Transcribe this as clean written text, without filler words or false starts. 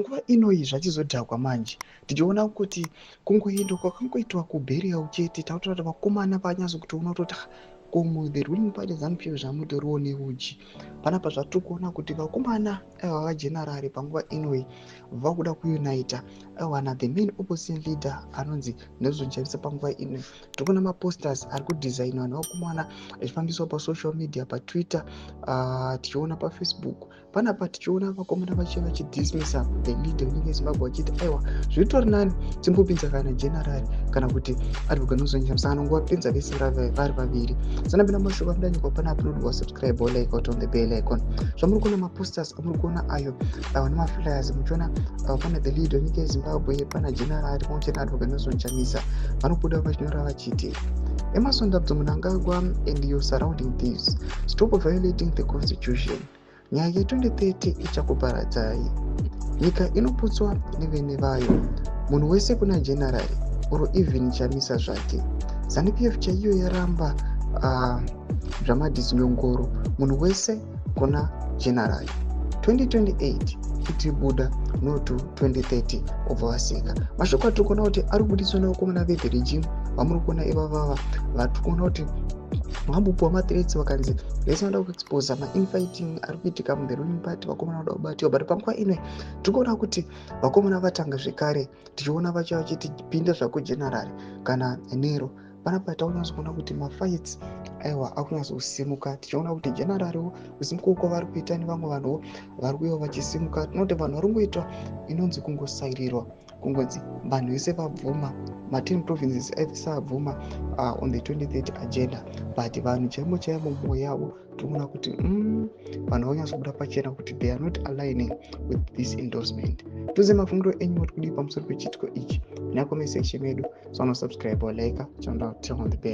Nguva inoyi zvachizodhakwa manje, tichiona kuti kungoendwa kwakangoitwa kuburial chete, takutoona kuti vakomana vanyatso kutoona kutoti komu the ruling party ZANU PF zvamutoriwo neuchi panapa. Zvatiri kuona kuti vakomana aiwa, vagenerari panguva inoyi vakuda kuunita aiwa na the main opposition leader anonzi Nelson Chamisa. Panguva inoyi tiri kuona maposters ari kudesignwa nevakomana achifambiswa pasocial media, paTwitter, tichiona paFacebook panapa, tichiona vakomana vachiva vachidismissa the leader wenyika yeZimbabwe, vachiti aiwa, zvitori nani timbopinza kana general kana kuti Advocate Nelson Chamisa, kana nguvapinza vese vari vaviri. Sanapinda mashoko amudanyikwa panapa, unodiwa subscribe, like, on the bell icon. Zvamuri kuona maposters amuri kuona ayo nemaflyers, muchiona pana the leader wenyika yeZimbabwe, pana general pamwe chete naAdvocate Nelson Chamisa, vanobuda vachinyora vachiti, "Emmerson Dambudzo Mnangagwa and your surrounding thieves, stop violating the constitution. Nyaya ye2030 ichakuparadzai. Nyika inoputswa nevene vayo. Munhu wese kuna general or even Chamisa zvake. ZANU PF chaiyo yaramba zvamadhizinyongoro. Munhu wese kuna general. 2028 itibuda, no to 2030." Obva vaseka. Mashoko atiri kuona kuti ari kubudiswa nevakomana vethe regime vamuri kuona ivavava, vatiri kuona kuti vambopiwa mathreats, vakanzi vese vanoda kuexposa mainfighting ari kuitika muthe ruling party, vakomana vanoda kubatiwa. But panguva ino tiri kuona kuti vakomana vatanga zvekare, tichiona vacho vachiti pinda zvako general kana nero. Panapa takunyatso kuona kuti mafights aiwa akunyatsokusimuka, tichiona kuti generalwo kusimuka uko vari kuita nevamwe vanhuwo vari kuiwa vachisimuka. Tinoti vanhu vari kungoitwa inonzi kungosairirwa, kungonzi vanhu vese vabvuma, ma10 provinces ese abvuma on the 2030 agenda, but vanhu chaimo chaimo mumwoyo yavo tinoona kuti vanhu vanyatsobuda pachena kuti they are not aligning with this endorsement. Tuze mafungiro enyu, moti kudii pamusoro pechiitiko ichi? Mucomment section medu. So, subscribe or like, turn on the bell.